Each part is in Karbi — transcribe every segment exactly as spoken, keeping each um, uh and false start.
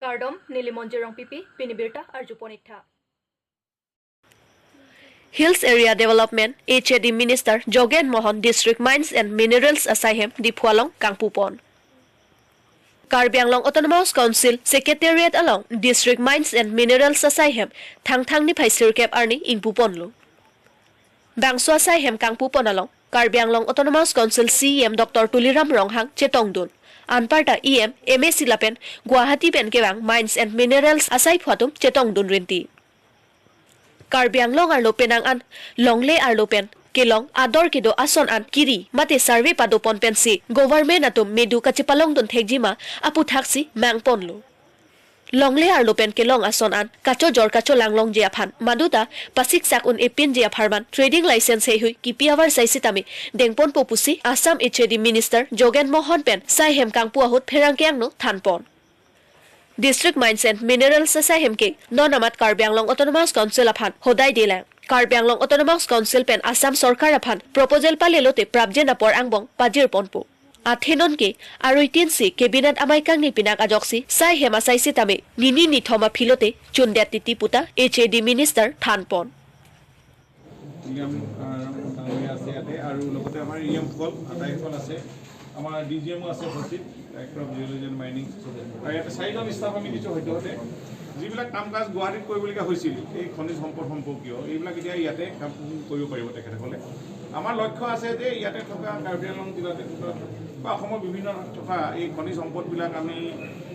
Kardom, neli Monjir Rongpipi, pini birta arjupon iktha. Hills Area Development, H A D Minister Jogen Mohan District Mines and Minerals asaihem Diphu along kangpupon. Karbi Anglong Autonomous Council Secretariat along District Mines and Minerals asaihem Thangthang niphai sirkep arni ingpuponlo. Bangso asaihem kangpupon along Karbi Anglong Autonomous Council C E M Doctor Tuliram Ronghang chetongdun. Anparta E M, M A C lapen Guwahati pen kevang Mines and Minerals asaiphu atum chetongdun rinti. Karbi Anglong arlo penang an longle arlo pen kelong ador kedo ason an kiri mate survey padopon pensi government atum medu kachepalongdun thekjima aputhaksi mangponlo. Longle arlo pen kelong ason an kachojor kacholang longji aphan maduta pasiksak un-epinji apharman trading license heihui kipi avarsai sitame dengponpo pusi Assam H A D Minister Jogen Mohan pen saihem kangpu ahut pherangke angno thanpon. District Mines and Minerals asaihem ke non amat Karbi Anglong Autonomous Council aphan hodai delang. Karbi Anglong Autonomous Council pen Assam Sorkar aphan proposal palelote prapjin apor angbong pajirponpo. Athe non ke aruitinsi Cabinet amei kangni pinak ajoksi saihem asai sitame nini nithom aphilote chundet titi puta H A D Minister thanpon. William, আহ, ডাঙৰীয়া আছে ইয়াতে আৰু লগতে আমাৰ ই এমসকল, আটাইসকল আছে। আমাৰ ডি জি এমো আছে উপস্থিত, Director of Geology and Mining। আৰু ইয়াতে চাৰিজন ষ্টাফ আমি দিছোঁ সদ্যহতে। যিবিলাক কাম কাজ গুৱাহাটীত কৰিবলগীয়া হৈছিল, এই খনিজ সম্পদ সম্পৰ্কীয়, এইবিলাক এতিয়া ইয়াতে কাম কৰিব পাৰিব তেখেতসকলে। আমাৰ লক্ষ্য আছে যে ইয়াতে থকা কাৰ্বি আংলং জিলাতে থকা বা অসমৰ বিভিন্ন থকা এই খনিজ সম্পদবিলাক আমি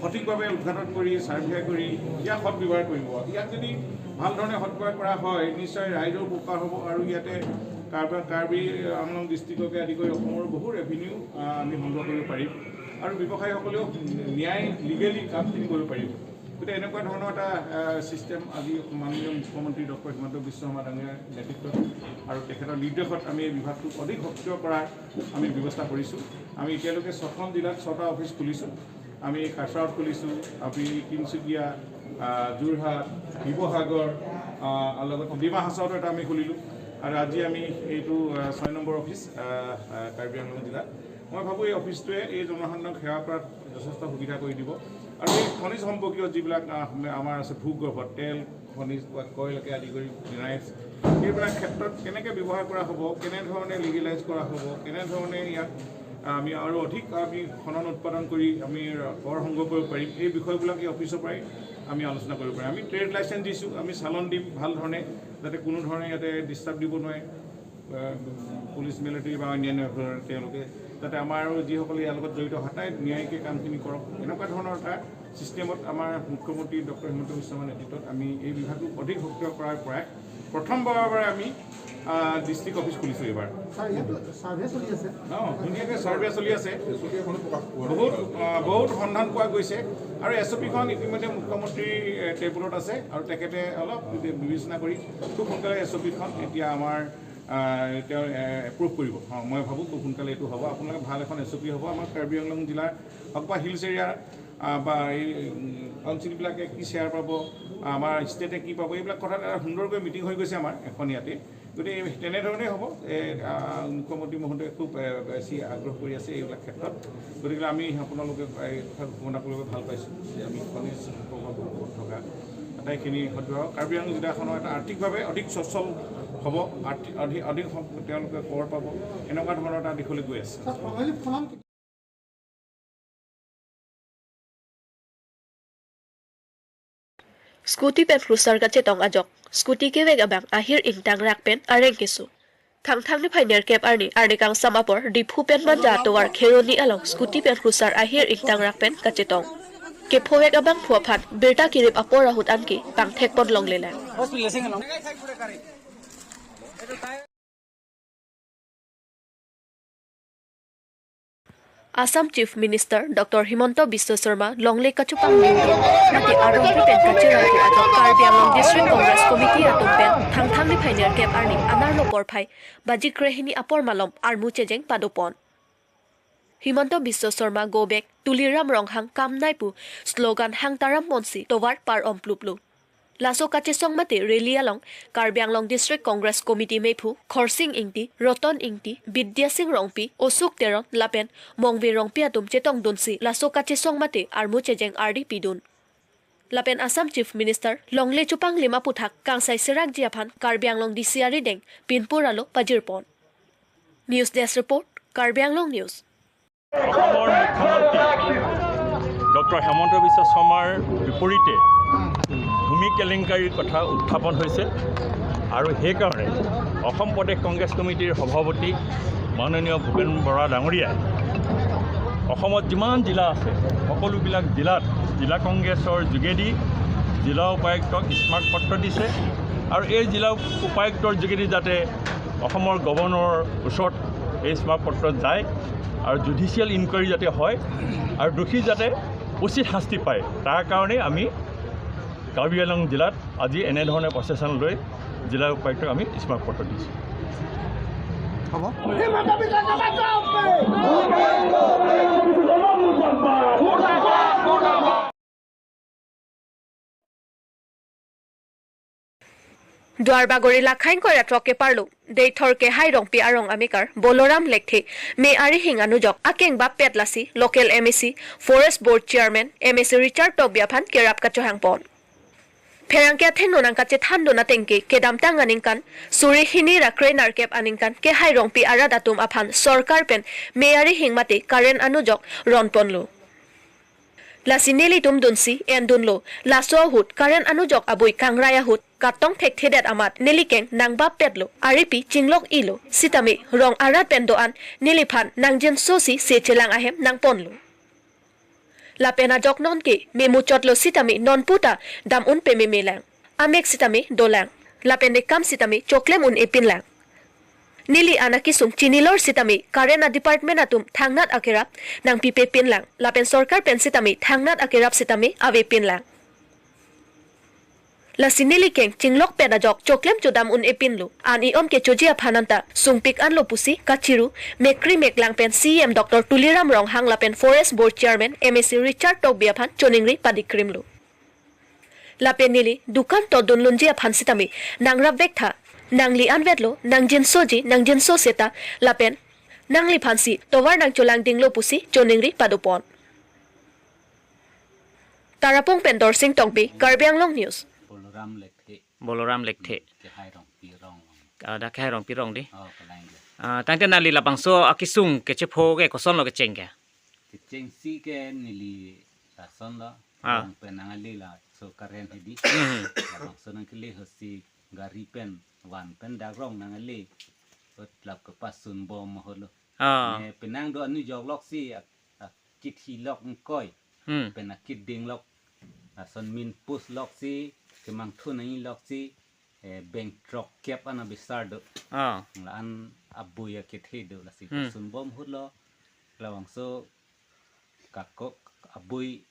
সঠিকভাৱে উদ্ঘাটন কৰি, চাৰ্ভে কৰি ইয়াক সদ ব্যৱহাৰ কৰিব। ইয়াক যদি ভাল ধৰণে সদ ব্যৱহাৰ কৰা হয়, নিশ্চয় ৰাইজৰ উপকাৰ হ'ব আৰু ইয়াতে কাৰ্বি, কাৰ্বি আংলং ডিষ্ট্ৰিক্টকে আদি কৰি অসমৰ বহু ৰেভিনিউ, আহ, আমি সংগ্ৰহ কৰিব পাৰিম আৰু ব্যৱসায়ীসকলেও ন্যায়, লিগেলি কামখিনি কৰিব পাৰিব। গতিকে এনেকুৱা ধৰণৰ এটা, আহ, ছিষ্টেম আজি মাননীয় মুখ্যমন্ত্ৰী ডক্টৰ হিমন্ত বিশ্ব শৰ্মা ডাঙৰীয়াৰ নেতৃত্বত আৰু তেখেতৰ নিৰ্দেশত আমি এই বিভাগটোক অধিক সক্ৰিয় কৰাৰ আমি ব্যৱস্থা কৰিছোঁ। আমি এতিয়ালৈকে ছখন জিলাত ছটা অফিচ খুলিছোঁ। আমি কাছাৰত খুলিছোঁ, আমি তিনিচুকীয়া, আহ, যোৰহাট, শিৱসাগৰ, আহ, আৰু লগতে ডিমা হাছাওতো এটা আমি খুলিলোঁ। আৰু আজি আমি এইটো, আহ, ছয় নম্বৰ অফিচ, আহ, আহ, কাৰ্বি আংলং জিলাত। মই ভাবোঁ এই অফিচটোৱে এই জনসাধাৰণক সেৱা কৰাত যথেষ্ট সুবিধা কৰি দিব। আৰু এই খনিজ সম্পৰ্কীয় যিবিলাক, আহ, আমাৰ আছে ভূগৰ্ভত তেল, খনিজ বা কয়লাকে আদি কৰি মিনাৰেলছ, সেইবিলাক ক্ষেত্ৰত কেনেকৈ ব্যৱহাৰ কৰা হ'ব, কেনেধৰণে লিগেলাইজ কৰা হ'ব, কেনেধৰণে ইয়াক, আহ, আমি আৰু অধিক আমি খনন উৎপাদন কৰি আমি কৰ সংগ্ৰহ কৰিব পাৰিম, এই বিষয়বিলাক এই অফিচৰ পৰাই আমি আলোচনা কৰিব পাৰিম। আমি ট্ৰেড লাইচেন্স দিছোঁ, আমি চালান দিম ভাল ধৰণে, যাতে কোনো ধৰণে ইয়াতে ডিষ্টাৰ্ব দিব নোৱাৰে। আহ, পুলিচ, মিলিটেৰী বা অন্যান্য ধৰণে তেওঁলোকে যাতে আমাৰ আৰু যিসকলে ইয়াৰ লগত জড়িত সদায় ন্যায়িকে কামখিনি কৰক, এনেকুৱা ধৰণৰ এটা ছিষ্টেমত আমাৰ মুখ্যমন্ত্ৰী ডক্টৰ হিমন্ত বিশ্ব শৰ্মাৰ নেতৃত্বত আমি এই বিভাগটো অধিক সক্ৰিয় কৰাৰ পৰাই প্ৰথমবাৰৰ বাবে আমি, আহ, ডিষ্ট্ৰিক্ট অফিচ খুলিছোঁ এইবাৰ। ছাৰ, ইয়াত ছাৰ্ভে চলি আছে। অ, ধুনীয়াকৈ ছাৰ্ভে চলি আছে। বহুত, আহ, বহুত সন্ধান পোৱা গৈছে আৰু এছ অ' পিখন ইতিমধ্যে মুখ্যমন্ত্ৰীৰ, এ, টেবুলত আছে আৰু তেখেতে অলপ বিবেচনা কৰি খুব সোনকালে এছ অ' পিখন এতিয়া আমাৰ আহ, তেওঁ, এ, এপ্ৰুভ কৰিব। অ, মই ভাবোঁ খুব সোনকালে এইটো হ'ব। আপোনালোকে ভাল এখন এছ অ' পি হ'ব। আমাৰ কাৰ্বি আংলং জিলাৰ হওক বা হিলছ এৰিয়া, আহ, বা এই, উম, কাউন্সিলবিলাকে কি শ্বেয়াৰ পাব, আমাৰ ষ্টেটে কি পাব, এইবিলাক কথাত এটা সুন্দৰকৈ মিটিং হৈ গৈছে আমাৰ এখন ইয়াতে। গতিকে এই তেনেধৰণেই হ'ব। এ, আহ, মুখ্যমন্ত্ৰী মহোদয়ে খুব, এ, বেছি আগ্ৰহ কৰি আছে এইবিলাক ক্ষেত্ৰত। গতিকে আমি আপোনালোকে এই কথা ঘোষণা কৰিবলৈ ভাল পাইছোঁ যে আমি খনিজ সম্পদত থকা আটাইখিনি সদ্য কাৰ্বি আংলং জিলাখনৰ এটা আৰ্থিকভাৱে অধিক স্বচ্ছল হ'ব, আৰ্থিক, অধিক, অধিক সম-, তেওঁলোকে কৰ পাব, এনেকুৱা ধৰণৰ এটা দিশলৈ গৈ আছে। ছাৰ, খৰালি ফলন কেতিয়া? Scooty pen Cruiser kachetong ajok, scooty kevek abang ahir ingtangrak pen areng keso. Thangthang niphai nerkep arni, arni kangsam apor, Diphu pen Manja atovar Kheroni along scooty pen Cruiser ahir ingtangrak pen kachetong. Kephovek abangphu aphan birta kirip apor ahut anke pangthekpon longlelang. Assam Chief Minister Doctor Himanta Biswa Sarma longle kachepangdun mate arongri pen kacheraipo ajok Karbi Anglong District Congress Committee atum pen Thangthang niphai nerkep arni anerlo porphai baji krehini apor malom armu chejeng padopon. Himanta Biswa Sarma go back, Tuliram Ronghang kam nai pu slogan hangtaram ponsi tovar par-om pluplo. Laso kachesong mate rally along Karbi Anglong District Congress Committee mephu Khorsing Ingti, Roton Ingti, Bidya Sing Rongpi, Osuk Teron lapen Mongvir Rongpi atum chetongdunsi laso kachesong mate armu chejeng ardi pidun. Lapen Assam Chief Minister longle chupanglim aputhak kangsai serakji aphan Karbi Anglong D C arideng pinpur alo pajirpon. News Desk Report, Karbi Anglong News. অসমৰ মুখ্যমন্ত্ৰী ডক্টৰ হিমন্ত বিশ্ব শৰ্মাৰ বিপৰীতে ভূমি কেলেংকাৰীৰ কথা উত্থাপন হৈছে আৰু সেইকাৰণে অসম প্ৰদেশ কংগ্ৰেছ কমিটিৰ সভাপতি মাননীয় ভূপেন বৰা ডাঙৰীয়াই অসমত যিমান জিলা আছে, সকলোবিলাক জিলাত জিলা কংগ্ৰেছৰ যোগেদি জিলা উপায়ুক্তক স্মাৰক পত্ৰ দিছে আৰু এই জিলা উপায়ুক্তৰ যোগেদি যাতে অসমৰ গভৰ্ণৰৰ ওচৰত এই স্মাৰক পত্ৰ যায় আৰু জুডিচিয়েল ইনকুৱাৰী যাতে হয় আৰু দোষী যাতে উচিত শাস্তি পায়, তাৰ কাৰণে আমি কাৰ্বি আংলং জিলাত আজি এনেধৰণে প্ৰচেছন লৈ জিলা উপায়ুক্তক আমি স্মাৰক পত্ৰ দিছোঁ। হ'ব। Duarbagori Lakhain Koira Trok Keparlo, Deithor Kehai Rongpi Arong Amekar Boloram Lekthe, Me Arihing Anujok, Akeng Bap Pet Lasi, Local M A C, Forest Board Chairman, M A C Richard Tokbi aphan kerap kachohangpon. Pherangke athengno nangkachethandun atengke, kedamtang aningkan, suri hini ra kre nerkep aningkan, Kehai Rongpi arat atum aphan sorkar pen Me Arihing mate current anujok ronponlo. Lasi nelitum dunsi endunlo, laso ahut current anujok abui kangrai ahut, katong thekthedet amat nelikeng nangbap petlo, aripi chinglok-ilo, sitame rong arat pen do-an neliphan nangjinsosi se chelang ahem nangponlo. Lapen ajok nonke me muchotlo sitame nonputa dam un pememelang. Amek sitame dolang. Lapen ne kam sitame choklem un-epinlang. Neli an akesung chinilor sitame current a-department atum thangnat akerap nangpipepinlang. Lapen sorkar pen sitame thangnat akerap sitame avepinlang. Lasi nelikeng chinglok pen ajok choklem chodam un-epinlo. An i-om kechoji aphan anta sungpik anlo pusi kachiru mekri meklang pen C E M Doctor Tuliram Ronghang lapen Forest Board Chairman M A C Richard Tokbi aphan choningri padikrimlo. Lapen neli dukan to dunlunji aphan sitame nangrapvek tha, nangli anvetlo, nangjinsoji, nangjinso seta, lapen nangliphansi tovar nangcholangdinglo pusi choningri padopon. Tarapung pen Dorsing Tokbi, Karbi Anglong News. Boloram Lekthe. Boloram Lekthe. Kehai Rongpi Rong. Ah, dak Kehai Rongpi Rong di. Oh, kalang dia. Ah, tangte nangli labangso akesung kechepho ke kosonlo kecheng ke? Kechengsi ke neli lasonlo. Ah. Rong pen nangkele laso current hedi. Hmm. Labangso nangkele ahutsi gari pen van pen dak rong nangkele. Ahut lap kepasunbom ahutlo. Ah. Ne penang do anujokloksi ak-, akit hilok ingkoi. Hmm. Pen akit dinglok. Lason min pusloksi, kemangthun nangjiloksi, eh, beng throkkep an abisar do. Ah. La-an abui akethe do lasi. Hmm. Pasunbom ahutlo, labangso kakok abui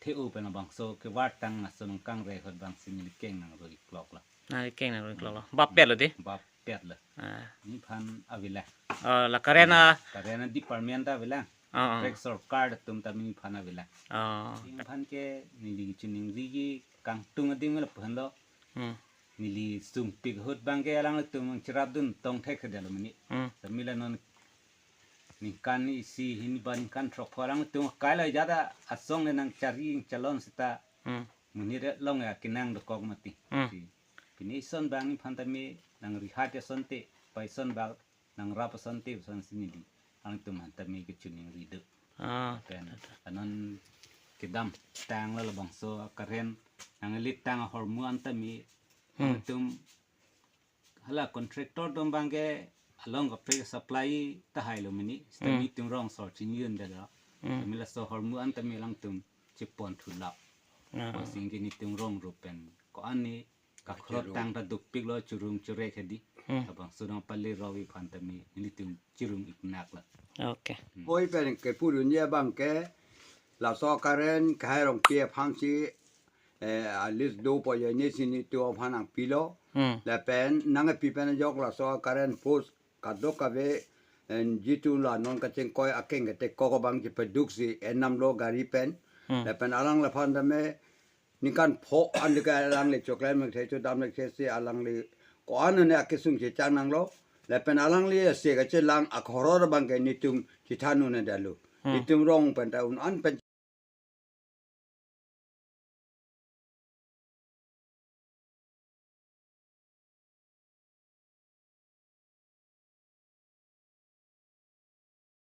the-u pen labangso kevartang lason kangre ahut bangsi nelikeng nangruikloklo. Nelikeng nangruikloklo. Bap petlo di? Bap petlo. Ah. Nephan avelang. Oh, la current a? Current a-department ta avelang. Oh, oh. Trek sorkar atum ta nephan avelang. Oh. Nephan ke neli chiningriji kangtung adim lapuhanlo. Hmm. Neli sungpik ahut abangke alanglitum cherapdun tong thekthedetlo mini. Hmm. Tame la non ningkan isi hini ba ningkan throkkep alanglitum kailo jada asong le nangchari chalon seta. Hmm. Monit along ya kenang dokok mati. Hmm. Pini ison abang nephan tame nangrihat asonte, paison abang nangrap asonte, asonsi neli alangtum aphan tame kechiningri do. Ah. Pen anon kedamtanglo labangso current nanglitang ahormu an tame. Hmm. Alangtum hala contractor atum abangke along kaprek supply tahailo mini. Sita Hmm. netum rong sor chingjun dada. Hmm. Tame laso ahormu an tame alangtum chepon thulap. Ah. Bangsi ke netum rong rup pen ko-an ni kakhorot tang ta dukpiklo churung churek hedi. Hmm. Labangso nangpale roi aphan tame netum churung iknaklo. Okay. Hmm. Oi pen kepurunji abangke laso current Kehai Rongpi aphansi, eh, a-list dopo, jeni si netum aphan nangpilo. Hmm. Lapen nangkepi pen ajok laso current post kadokave, eh, jitu la non kachingkoi akeng ketekok abang chipeduksi enamlo gari pen. Hmm. Lapen alangliphan tame ningkan pho an dike alangli choklem lekthe chodam lekthe si alangli ko-an ne akesung chechang nanglo. Lapen alangli ase kachelang akhoror abangke netum chethan un-edetlo. Hmm. Netum rong pen ta un-an pen